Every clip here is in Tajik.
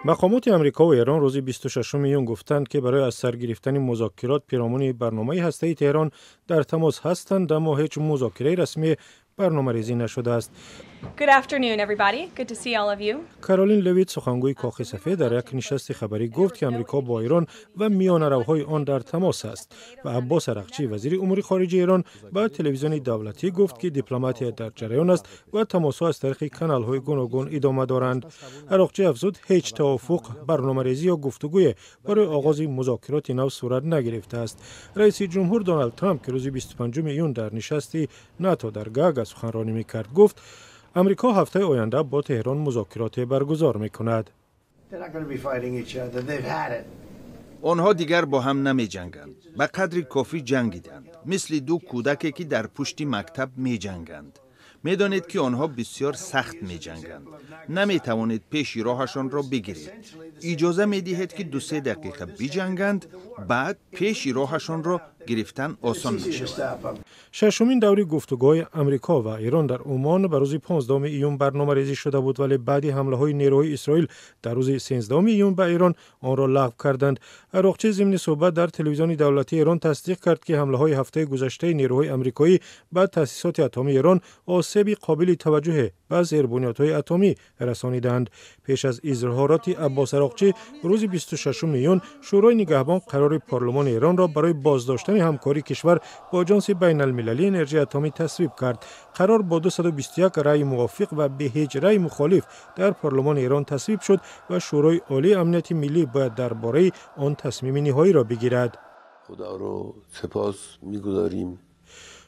Мақомоти Амрико ва Эрон рӯзи 26 июн гуфтанд, ки барои аз сар гирифтани музокирот пиромуни барномаи ҳастаии Теҳрон дар тамос ҳастанд, аммо ҳеҷ музокираи расмӣ барномарезӣ нашудааст. Good afternoon, everybody. Good to see all of you. Каролин Левит, сухангӯи Кохи Сафед, дар як нишасти хабарӣ гуфт, ки Амрико бо Эрон ва миёнаравҳои он дар тамос аст, ва Аббос Арақчӣ, вазири умури хориҷаи Эрон, ба телевизиони давлатӣ гуфт, ки дипломатия дар ҷараён аст ва тамосҳо аз тариқи каналҳои гуногун идома доранд. Арақчӣ афзуд, ҳеҷ тавофуқ, барномарезӣ ё гуфтугӯе барои оғози музокироти нав сурат нагирифтааст. Раиси ҷумҳур Доналд Трамп, ки рӯзи 25 июн дар нишасти НАТО дар Гаага суханронӣ мекард, гуфт, Амрико ҳафтаи оянда бо Теҳрон музокироте баргузор мекунад. Онҳо дигар бо ҳам намеҷанганд. Ба қадри кофӣ ҷангиданд, мисли ду кӯдаке, ки дар пушти мактаб меҷанганд. Медонед, ки онҳо бисёр сахт меҷанганд, наметавонед пеши роҳашонро бигиред. Иҷоза медиҳед, ки 2-се дақиқа биҷанганд, баъд пеши роҳашонро гирифтан осон мешавад. Шашумин даври гуфтугӯҳои Амрико ва Эрон дар Умон ба рӯзи 15 июн барномарезӣ шуда буд, вале баъди ҳамлаҳои нерӯҳои Исроил дар рӯзи 13 июн ба Эрон онро лағв карданд. Ароқчӣ зимни суҳбат дар телевизиони давлатии Эрон тасдиқ кард, ки ҳамлаҳои ҳафтаи гузаштаи нерӯҳои амрикоӣ ба таъсисоти атомии Эрон осеби қобили таваҷҷӯҳе ба зербунёдҳои атомӣ расониданд. Пеш аз изҳороти Аббос Ароқчӣ, рӯзи 26 июн Шӯрои нигаҳбон қарори парлумони Эронро барои боздоштани ҳамкории кишвар бо Оҷонси байналмилалии энергияи атомӣ тасвиб кард. Қарор бо 221 раъи мувофиқ ва бе ҳеҷ раъи мухолиф дар парлумони Эрон тасвиб шуд ва Шӯрои Олии Амнияти Миллӣ бояд дар бораи он тасмими ниҳоиро бигирад. Худоро сипос мегузорем.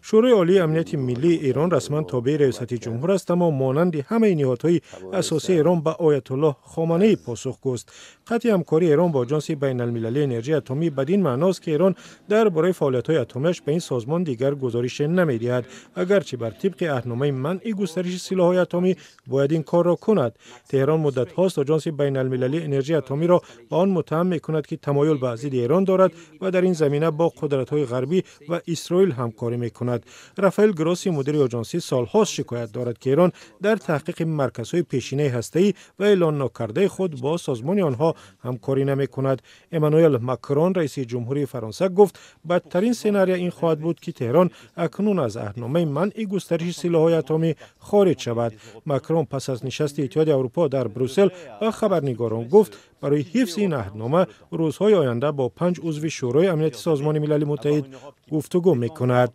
Шӯрои Олии Амнияти Миллии Эрон расман тобеи Раёсати ҷумҳур аст, аммо монанди ҳамаи ниҳодҳои асосии Эрон ба Оятуллоҳ Хоманаӣ посухгӯст. Қатъи ҳамкории Эрон бо Оҷонси байналмилалии энергияи атомӣ бадин маъност, ки Эрон дар бораи фаъолиятҳои атомиаш ба ин созмон дигар гузорише намедиҳад, агарчи бар тибқи аҳдномаи манъи густариши силоҳҳои атомӣ бояд ин корро кунад. Теҳрон муддатҳост Оҷонси байналмилалии энергияи атомиро ба он муттаҳам мекунад, ки тамоюл ба зидди Эрон дорад ва дар ин замина бо қудратҳои ғарбӣ ва Исроил ҳамкорӣ мекунад. Рафаэл Гросси, мудири оҷонсӣ, солҳост шикоят дорад, ки Эрон дар таҳқиқи марказҳои пешинаи ҳастаӣ ва эълон нокардаи худ бо созмони онҳо ҳамкорӣ намекунад. Эммануэл Макрон, раиси ҷумҳурии Фаронса, гуфт, бадтарин сенария ин хоҳад буд, ки Теҳрон акнун аз аҳдномаи манъи густариши силоҳҳои атомӣ хориҷ шавад. Макрон пас аз нишасти Иттиҳоди Аврупо дар Брюссел ба хабарнигорон гуфт, барои ҳифзи ин аҳднома рӯзҳои оянда бо панҷ узви Шӯрои Амнияти Созмони Милали Муттаҳид гуфтугӯ мекунад.